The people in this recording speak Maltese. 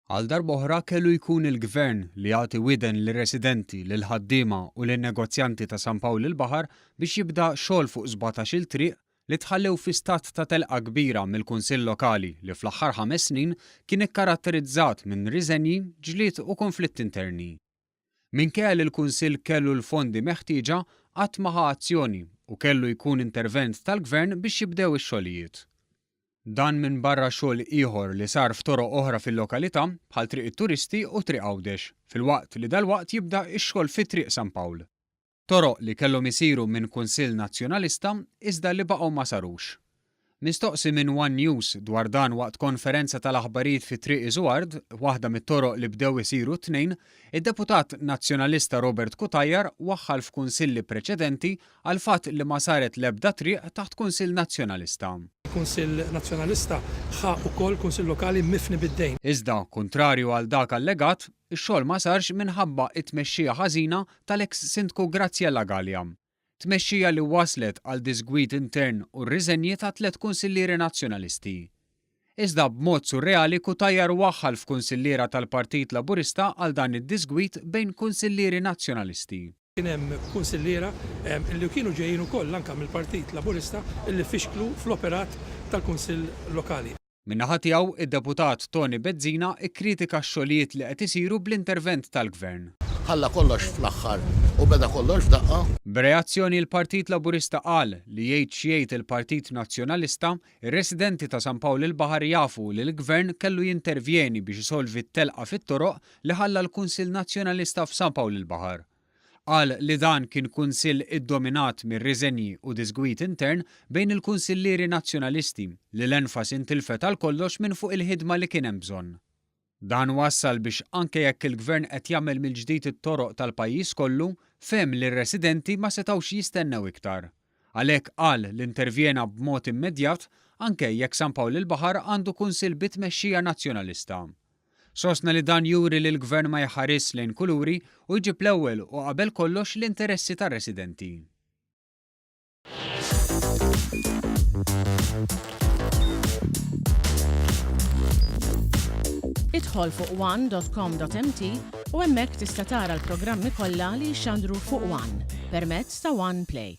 Għal darb'oħra kellu jkun il-Gvern li jagħti widen lir-residenti, lill-ħaddiema u lin-negozjanti ta' San Pawl il-Baħar biex jibda xogħol fuq sbatax-il triq li tħallew fi stat ta' telqa kbira mill-Kunsill Lokali li fl-aħħar ħames snin kien ikkaratterizzat minn riżenji, ġlied u kunflitti interni. Minkejja li l-Kunsill kellu l-fondi meħtieġa, qatt ma ħa azzjoni u kellu jkun intervent tal-Gvern biex jibdew ix-xogħlijiet. Dan minbarra xogħol ieħor li sar f'toroq oħra fil-lokalità bħal Triq it-Turisti u Triq Għawdex, filwaqt li dalwaqt jibda x-xogħol fi Triq San Pawl. Toroq li kellhom isiru minn Kunsill Nazzjonalista iżda li baqgħu ma sarux. Mistoqsi minn one News dwar dan waqt konferenza tal-aħbarijiet fi Triq Iżuard, waħda mit-toroq li bdew isiru t-Tnejn, id-deputat Nazzjonalista Robert Cutajar waħħal f'kunsilli preċedenti għall-fatt li ma saret l-ebda triq taħt Kunsill Nazzjonalista. Kunsill Nazzjonalista ħa wkoll Kunsill Lokali mifni bid-dejn. Iżda, kuntrarju għal dak allegat, ix-xogħol ma sarx minħabba t-tmexxija ħażina tal-eks Sindku Graziella Galea. Tmexxija li wasslet għal diżgwid intern u r-riżenji ta' tlett kunsillieri Nazzjonalisti. Iżda b'mod surreali Cutajar waħħal f'kunsilliera tal-Partit Laburista għal dan id-diżgwid bejn kunsillieri Nazzjonalisti. Kien hemm kunsilliera li kienu ġejjin ukoll anke mill-Partit Laburista li fixklu fl-operat tal-Kunsill Lokali. Min-naħa tiegħu, id-Deputat Toni Bezzina kkritika x-xogħlijiet li qed isiru bl-intervent tal-Gvern. Ħalla kollox fl-aħħar u beda kollox f'daqqa. B'reazzjoni l-Partit Laburista qal li jgħid x'jgħid il-Partit Nazzjonalista, ir-residenti ta' San Pawl il-Baħar jafu li l-Gvern kellu jintervjeni biex isolvi t-telqa fit-toroq li ħalla l-Kunsill Nazzjonalista f'San Pawl il-Baħar. Qal li dan kien kunsill iddominat mir-riżenji u diżgwid intern bejn il-kunsillieri Nazzjonalisti li l-enfasi ntilfet għal kollox minn fuq il-ħidma li kien hemm bżonn. Dan wassal biex anke jekk il-Gvern qed jagħmel mill-ġdid it-toroq tal-pajjiż kollu, fehem li r-residenti ma setgħux jistennew iktar. Għalhekk qal li intervjena b'mod immedjat anke jekk San Pawl il-Baħar għandu kunsill bi tmexxija Nazzjonalista. Sostna li dan juri li l-Gvern ma jħarisx lejn kuluri u jġib l-ewwel u qabel kollox l-interessi tar-residenti. Idħol fuq one.com.mt u hemmhekk tista' tara l-programmi kollha li jixxandru fuq One permezz ta' One Play.